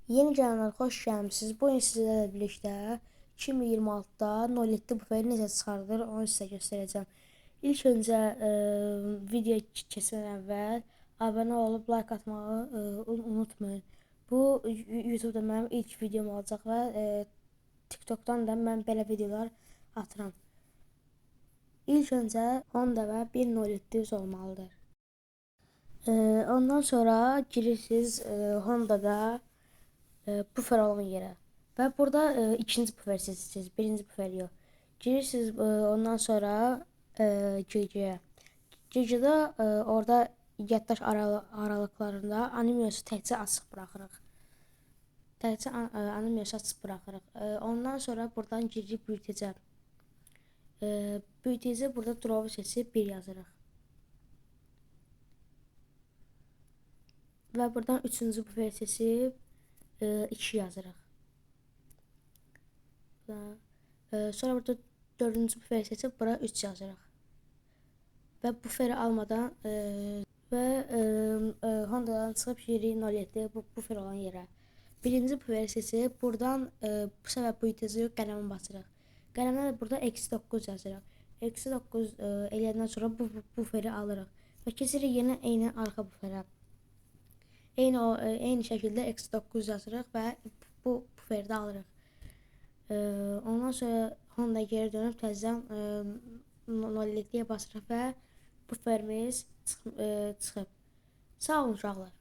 Yeni gələnlər, xoş gəlmisiniz. Bu gün sizlərlə birlikdə 2026-da 07 buferi necə çıxarılır, onu sizə göstərəcəm. İlk öncə video keçmədən əvvəl abunə olub like atmağı unutmayın. Bu YouTube-da mənim ilk videom olacaq və TikTokdan da mən belə videolar atıram. İlk öncə Honda və 1.07 olmalıdır. Ondan sonra girirsiniz Honda'da bufer olan yerə və burada ikinci bufer seçirsiniz, birinci bufer yox. Girirsiniz ondan sonra GG-yə. GG-də orada yaddaş aralıqlarında animiyası təkcə açıq buraxırıq. Təkcə animiyası açıq buraxırıq. Ondan sonra buradan giririk büyütəcə. Büyütəcə burada draw seçib 1 yazırıq. Və buradan üçüncü bufer seçib 2 yazırıq. Sonra burada dördüncü buferi seçib bura 3 yazırıq. Və buferi almadan və Honda'dan çıxıb giririk 07 bu bufer olan yerə. Birinci buferi seçib buradan bu səbəb bu itəcə qələmə basırıq. Qələmdə də burada -9 yazırıq. -9 eləyəndən sonra bu buferi alırıq. Və keçirik yenə eyni arxa buferə. Eyni şəkildə -9 yazırıq və bu buferi də alırıq. Ondan sonra Honda geri dönüb təzədən 07-yə basırıq və buferimiz çıxıb. Sağ olun uşaqlar.